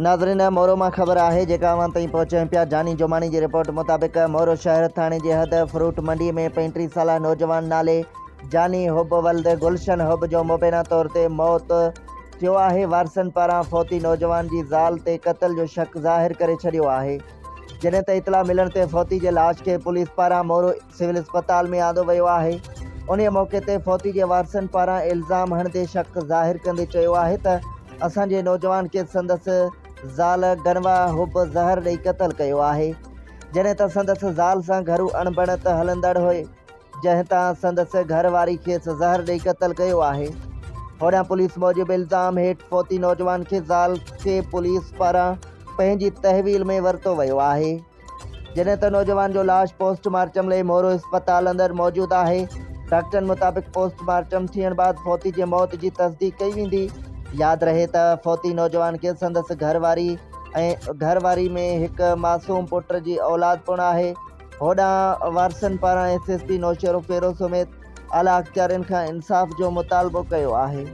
ناظرين مورو مان خبر آهي جيڪا اوهان تائين پهچايون پيا جاني جماڻي جي رپورٽ مطابق مورو شهر ٿاڻي جي حد فروٽ منڊي ۾ 35 سالا نوجوان نالي جاني حب ولد گلشن حب جو مبينا طور تي موت ٿيو آهي وارثن پاران فوتي نوجوان جي زال تي قتل جو شڪ ظاهر ڪري ڇڏيو آهي جڏهن ته اطلاع ملڻ تي فوتي جي لاش کي پوليس پاران مورو سول اسپتال ۾ آندو ويو آهي انهي موقعي تي فوتي جي وارثن پاران الزام هڻندي شڪ ظاهر ڪندي چيو آهي ته اسان جي نوجوان کي سندس زال گنوا حب زهر ڏئي قتل ڪيو آهي، جڏهن ته سندس زال سان گهرو اڻبڻت هلندڙ هئي، جنهن تان سندس گهر واري کيس زهر ڏئي قتل ڪيو آهي. هوڏانهن پوليس موجب الزام هيٺ فوتي نوجوان کي زال کي پوليس پاران پنهنجي تحويل ۾ ورتو ويو آهي. جڏهن ته نوجوان جو لاش پوسٽ مارٽم لئي مورو اسپتال اندر موجود آهي، ڊاڪٽرن مطابق پوسٽ مارٽم ٿيڻ بعد فوتي جي موت جي تصديق ڪئي ويندي، ياد رهي ته فوتي نوجوان کي سندس گهر واري ۽ گهر واري ۾ هڪ معصوم پٽ جي اولاد پڻ آهي، هوڏانهن وارثن پاران ايس ايس پي نوشهروفيروز سميت اعليٰ اختيارين کان انصاف جو مطالبو ڪيو آهي.